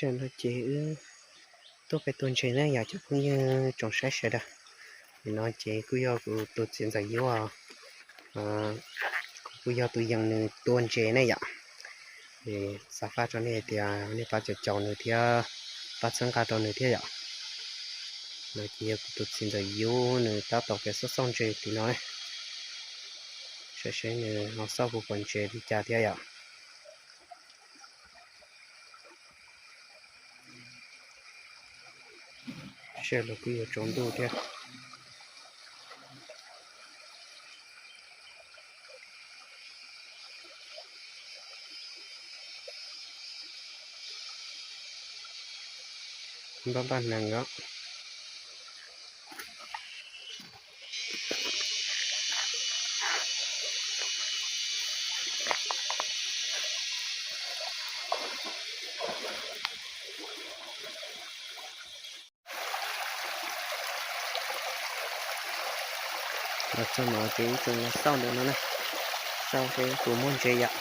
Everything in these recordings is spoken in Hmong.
Tam no ces wb tuaj pem tua ntses na yom cov phooj ywg tsoom saib sawv daws. Nim no ces kuj yog kuv tus txiv ntxawm Yub, kuv kuj yog tus yees nws tua ntses ne yom. Ces xa faj rau nej tias nej pab caum caum nws thiab pab txhawb nqa rau nws thiab yom. No ces yog kuv tus txiv ntxawm Yub nws tab tom kev xauj xauj ntses tim no ne. Saib seb nws ho xauj puas pom ntses li cas thiab yom. Sij hawm los kuj yuav tsaus ntuj thiab. Npaj npaj hneev os. Los txog no ces wb tseem los xauj ntawm no na, xauj seb puas muaj ntses yom.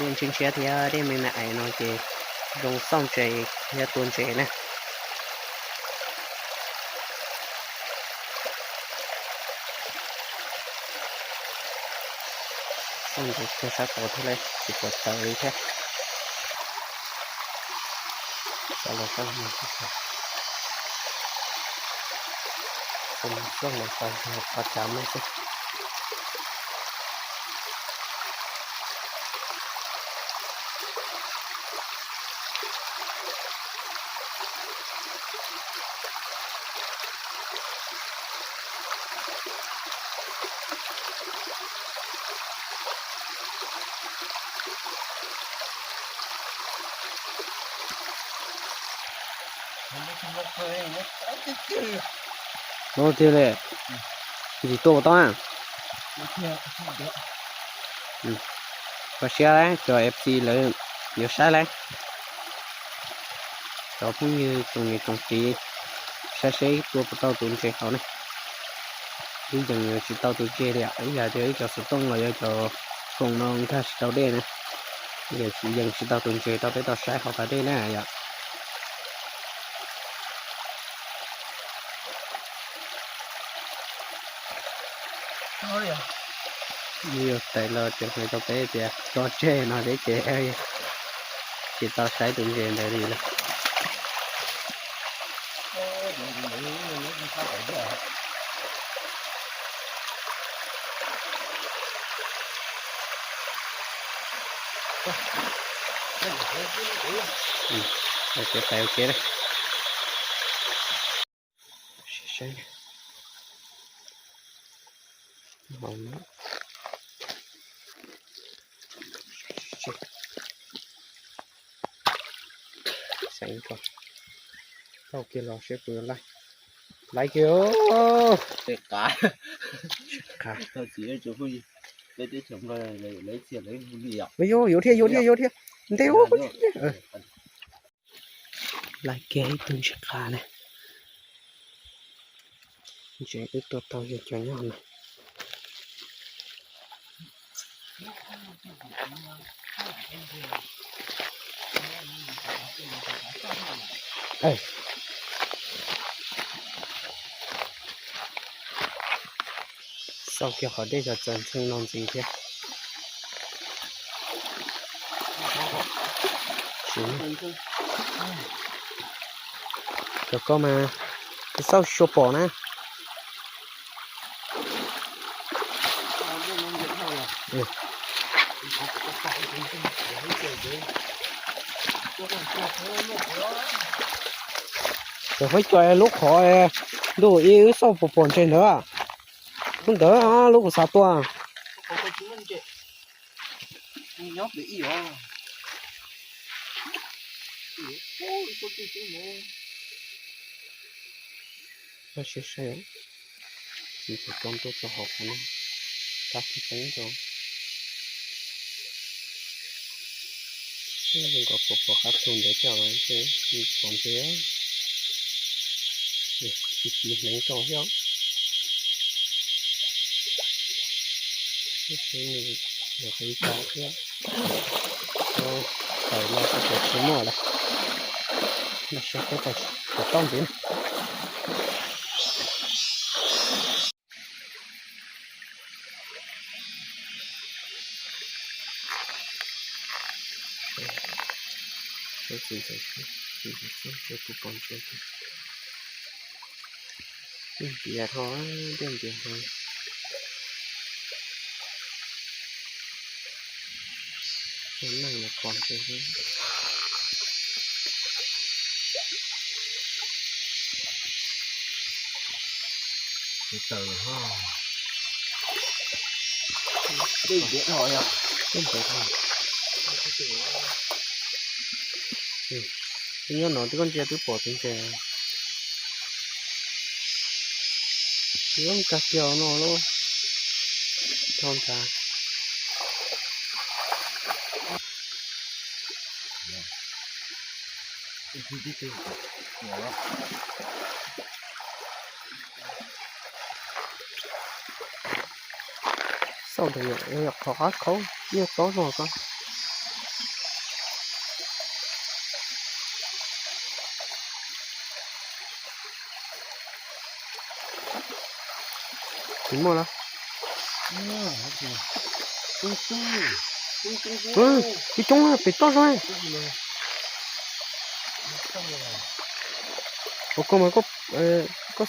Dej ntshiab ntshiab thiab dej me me ais no ces zoo xauj ntses thiab tua ntses na. Xauj ntses kiag sab tod thiab lauj, tsis pom tawv li thiab. Xauj los xauj los xauj, xauj los xauj los xauj qhov tsav no xwb. No tiag li, ntxim tuaj puas tau na. Koj siab lawm, cov F C lawv yuav saib lawm. Cov phooj ywg tsoom niam tsoom txiv, saib seb tua puas tau tus ntses hauv ne. Ib yees yuav tsis tau tus ntses li, ib yam tias ib cov xov tooj los yog cov khoom no nkag tsis tau dej na, yees tsis tau tus ntses rau peb tau saib hauv qab dej na yom. Yus tais los tseem hais rau peb tias tso tseg no thiab ces tsis tau saib tus ntses ntawd li lawm. Tais tais ua ke. Xeev tso, tau kiag los seb puas laij. Laij kiag. Qa, yuav thiab yuav thiab yuav thiab. Ntev ua. Laij kiag ib tug ntses qa na. Ntses wb tua tau yog cov nyob no. Xauj kiag qhov dej txawv txawv ntxhee no ntxiv thiab. Cov ko mas xauj tsis pom na. Cov faib cos lub qhov ntuj ib wb xauj pom pom ntses ntawd. Lub ntawd lub kuv xav tua. Tsis tau tso ntuj tso hauv qhov no, tab tsis teeb rau. Zoo nkaus pom pom qab tug ntawd coj los pom ntses, tsis tiv hneev rau thiab. Ib hnub nws yuav qhib tau thiab. Tau, tau no tsis muaj lawm. Noj saib peb tau, tau tau ntxiv na. Saib tsis ntxeev, tsis ntxeev tsis pom ntsia tiag. Yeej ntiav dhau, yeej ntiav dhau. Cov neeg los pom ntsia xwb. Tsis taws ho. Yeej ntiav dhau yog. Yeej ntiav dhau. Twb nyob no twb koj ntsia twb pom tus ntses. Tsis zoo kag kiag no lub thau nthav. Xauj ntawd yog qhov qab khaub nyiaj tob zog ko. Tsis muaj lawm. Coob coob, pem toj zog. Ua koj mas, koj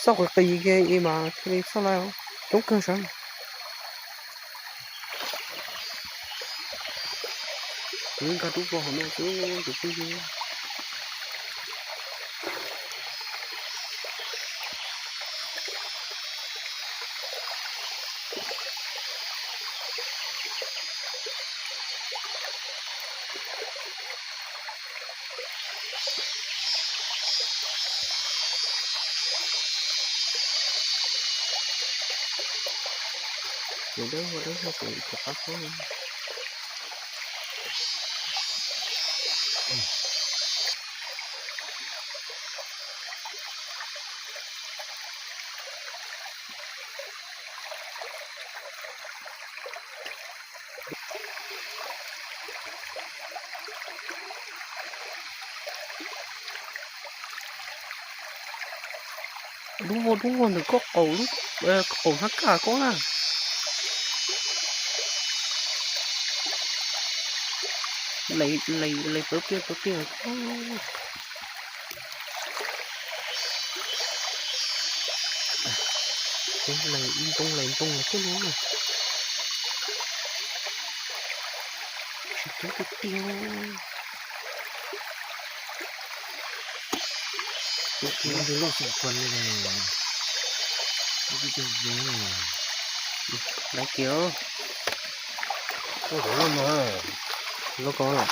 xauj qis qis kiag mas thiaj li xauj lawm. Coob kawg sav. Kuv nkag rub pog hauv no xwb tus phooj ywg. Ces dawb ua dawb ua ces rov qab poob. Dub vog dub vog ntawm koj qaum, qaum hnab kaj koj na. Lais pawv pliaj pawv pliaj. Ntoo lais ntoo lais ntoo lais tiag no. Tsis coob tiag tiag. Tus loj xom khuas li ne. Laiv kiag. Loj ko loj.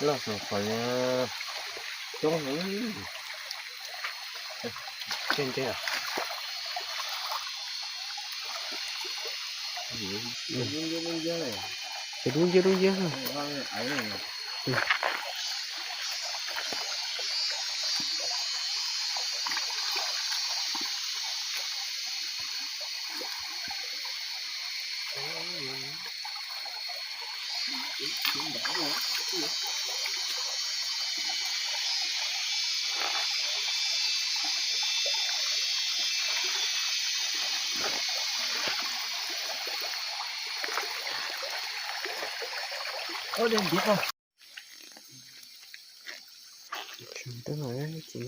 Loj xom khuas li. Coob heev. Ntse ntse. Ces dub nciab dub nciab. Tsis muaj dab tsi,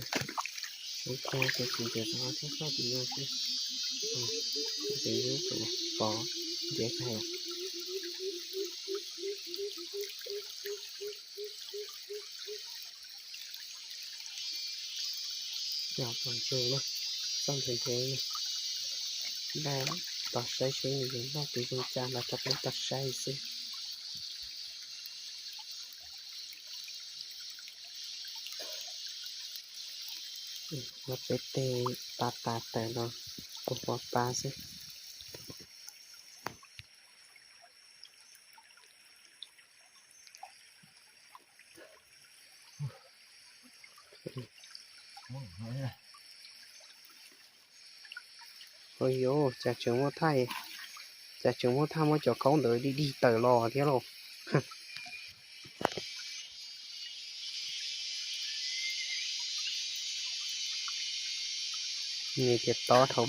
ua cas ces tsis ntiav tau, sab sab tim no xwb. Ces yuav tsum pov ntiav tag. Coj pov ntses na, txoj ntses ntses na. Npaj tos saib seb nws yuav noj tus zoo cas los rau peb tau saib xwb. Muab peb teg pa pa tawm los ua pa pa xwb. Ua yuav, cas tseem muaj thaj, cas tseem muaj thaj muab cov khaub ntawd dig dig tawm los thiab lauj. Nws tias tod dhau,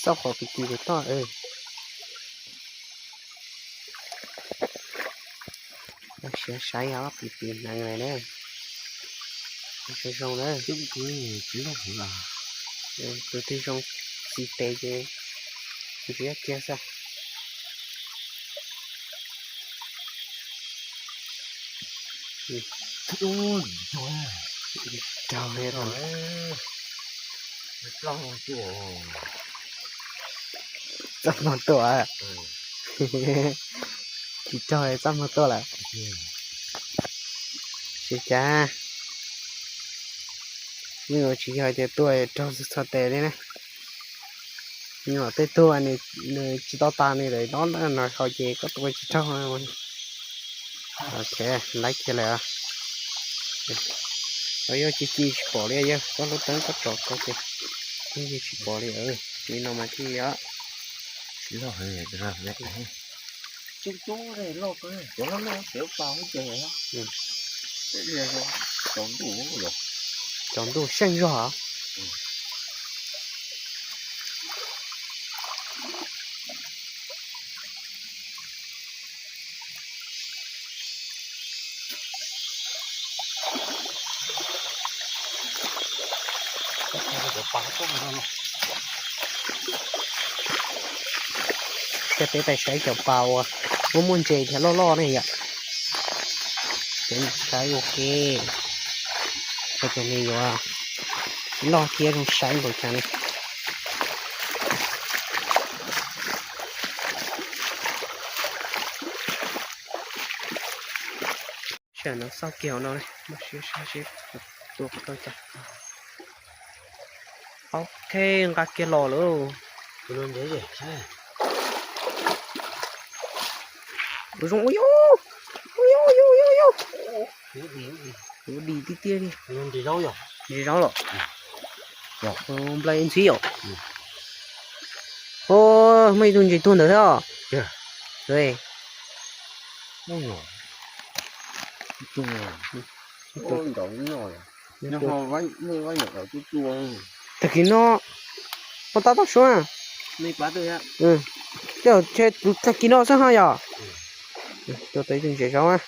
xauj qhov pis tis pem toj. Siav saib ob pis tis hneev lawm na. Zoo zoo na. Tus twg zoo txi tes ces ntsiab kiag xwb. Raug li, txaj muag tuaj. Tsis raug txaj muag tuaj lawm. Tsis cas, yeej tsis yog tias tuaj raug txog tes li na. Nws tej tug nws tsis tau tas nws lawm no, no ho ces koj tua tsis raug. Ok, laib kiag lawm. Yog ci ci tsis pom li, yog koj lub teeb koj tso koj ces yeej tsis pom li. Li no mas thiaj yog. Cov loj loj xev pas ces tsaus ntuj seej zog. Thiab peb pais saib cov pas uas muaj muaj ntses thiab loj loj ne yom. Peb saib ua ke, ua cas nws yuav loj thiab zoo saib npaum cas ne. Sawv daws xauj kiag hauv no, muaj siab saib seb tua puas tau cas. Ok, nqa kiag los lawm. Zoo, ua yus, ua yus, ua yus, ua yus. Ua dis tiag tiag li. Ntses zaub los? Nplai ntxhib yom. Muaj ib tug ntses tuag ntawd thiab os. Tag kis no, ua tab toj suab. Tag kis no xwb ho yom. Tua tau ib tug ntses zaub.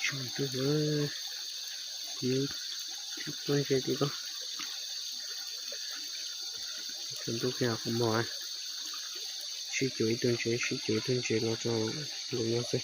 Tsaus ntuj, kuv tuaj ntses tim ko. Tsaus ntuj kiag kuv mos, sib cuam ib tug ntses, sib cuam ib tug ntses los rau nkaus no xwb.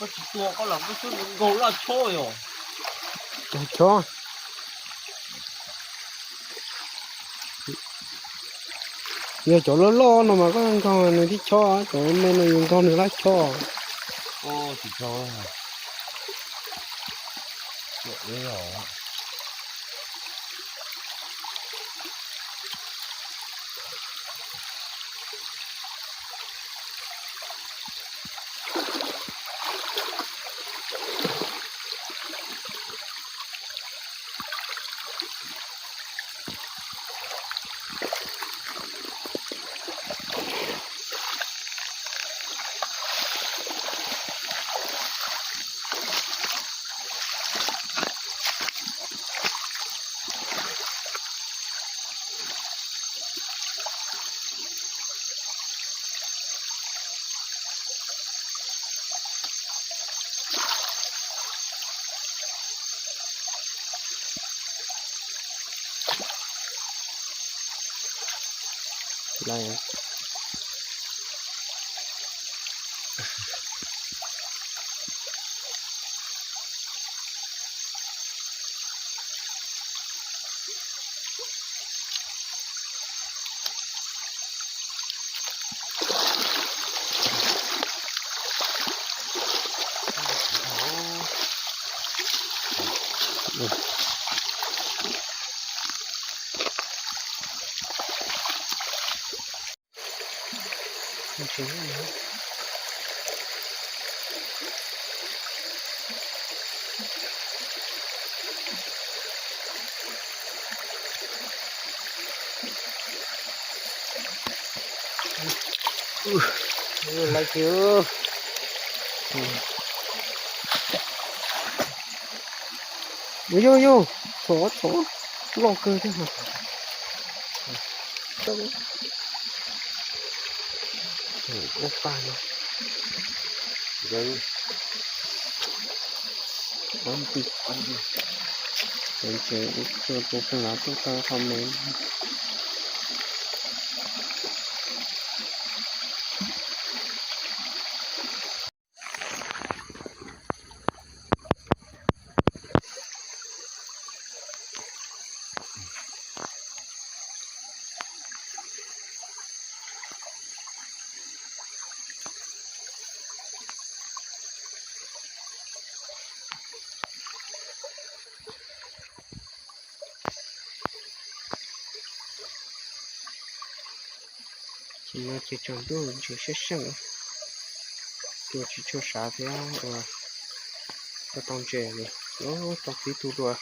Koj tsis tua koj los koj xub nkaug loj chob yom. Chob. Yog cov loj loj no mas koj nkaug nws tib chob, cov me no yus nkaug nws laj chob. Tsis tau. Ua ib os. Lawm. Lawm ces. Yog yog, txhom txhom, loj kawg thiab. Ua pa no. Ob nti, ob nti. Ces tus pheej los tuaj tau qho me. Ces no ces tsaus ntuj ntshe siab seej, tua tsis tshua sav thiab uas tau tau ntses li, tau tib tug dua.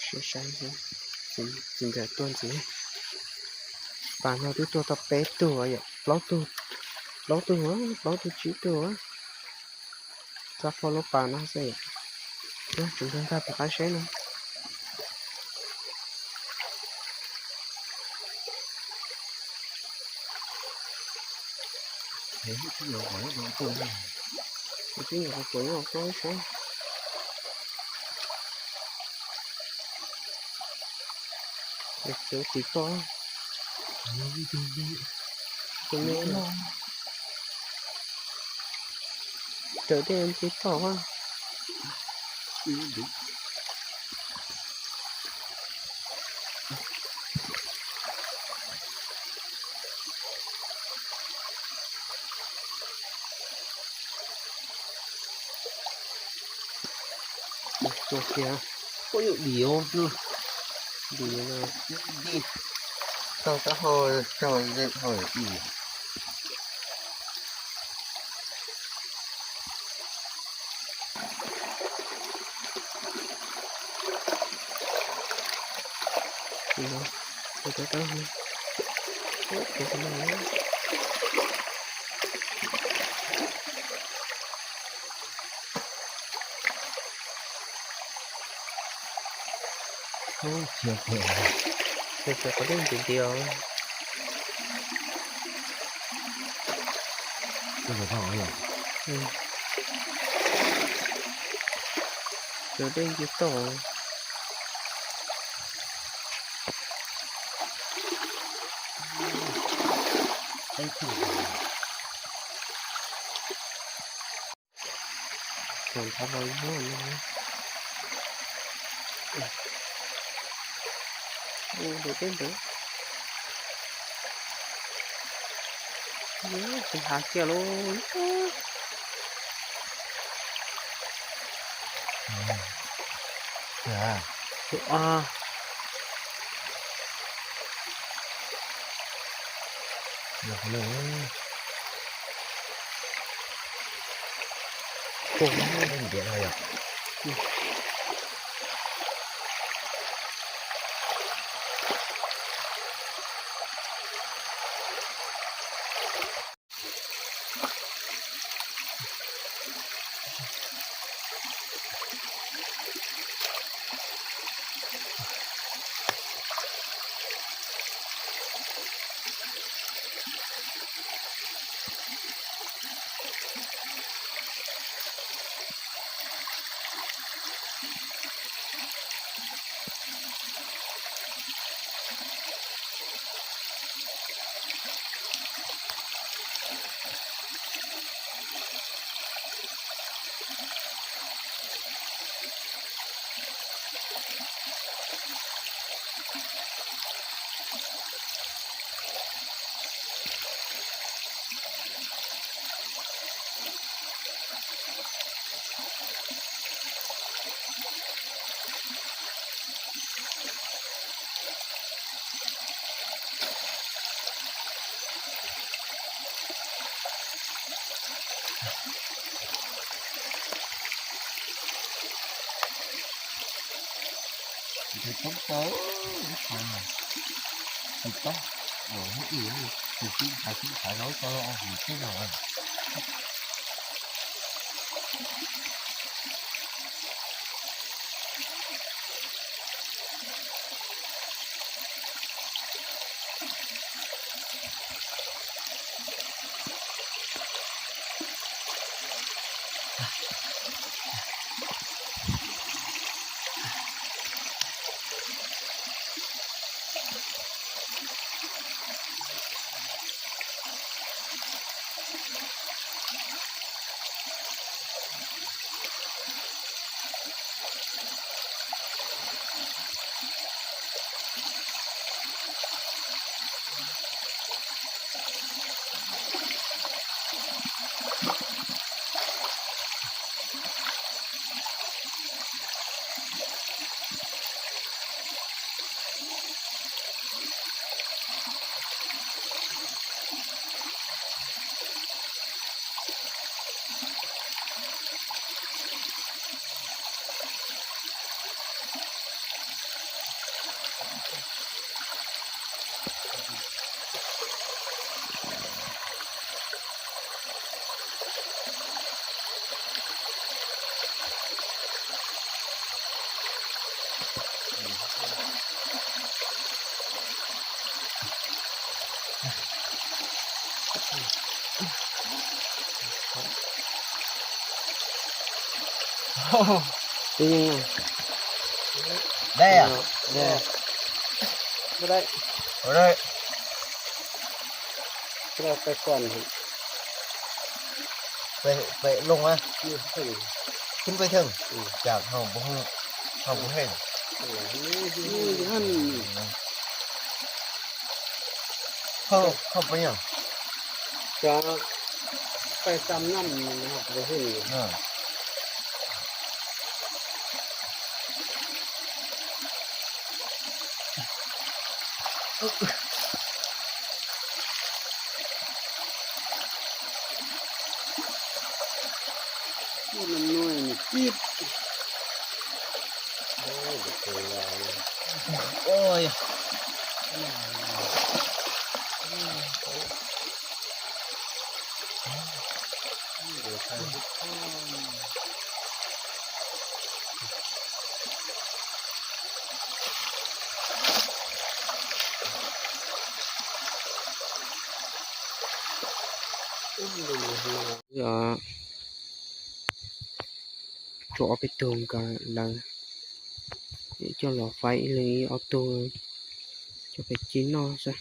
Siab saib, txiv ntxawm tuaj ntxiv. Pas no twb tuaj tau peb tug yom, plaub tug, plaub tug, plaub tug tsib tug. Txog pom lub pas no xwb, tsis nrog nkag tom qab seb no. Twb nyuam qhuav tuaj seb. Cov tim toj, tus me raws dej tim toj. Tua kiag, ua yus dim, dim, tau tab ho, tau ho dim. Ces cov qhov dej nti nti os. Cov dej nti toj. Thaum nthav los nyob no, ntawm peb ntawd. Tsis hav kiag lauj. Tsis tau, tsis tau, mus ib, tus tib thaiv tib thaiv los tau mus tib no. Dai a? Dai. Dai. Dai pais koom. Pais, pais loo a? Khib pais theej. Cas ho kuv hej. Ho pais yog. Cov pais tam nam ho kuv hej. Yog tshuav ob peb tug nkaus lawm, coj los faib ib leeg ib ob tug, coj peb cib noj xwb.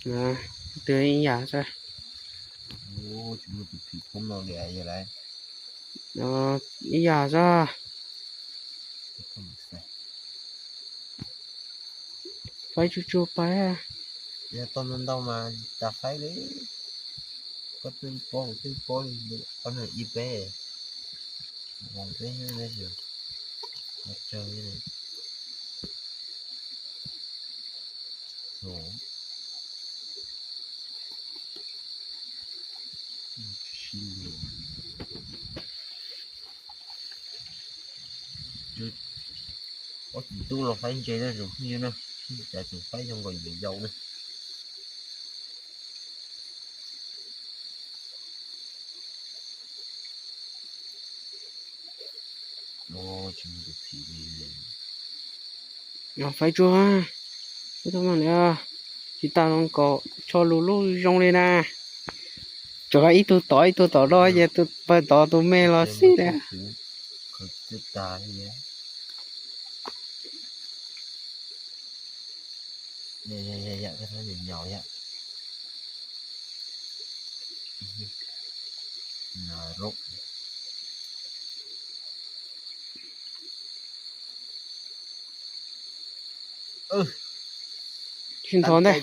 Twb ib yam xwb. Ib yam xwb. Faib tsuag tsuag pais. Yog tau ntau ntau mas tas faib li. Koj twb ib pob kuv twb ib pob li, ob nws ib peb. Voo peb xwb tab sis tsawg li. Ob tug tub los faib ntses na, zoo phooj ywg na, cas tseem faib zoo nkaus yau yau na. Faib tsuag, tsis tas zoo nkaus tsho lus lub zoo li na. Tsuas ib tug tod ib tug tom no ces tus pawg tod tus me los xij na. Tsis ntho ntej.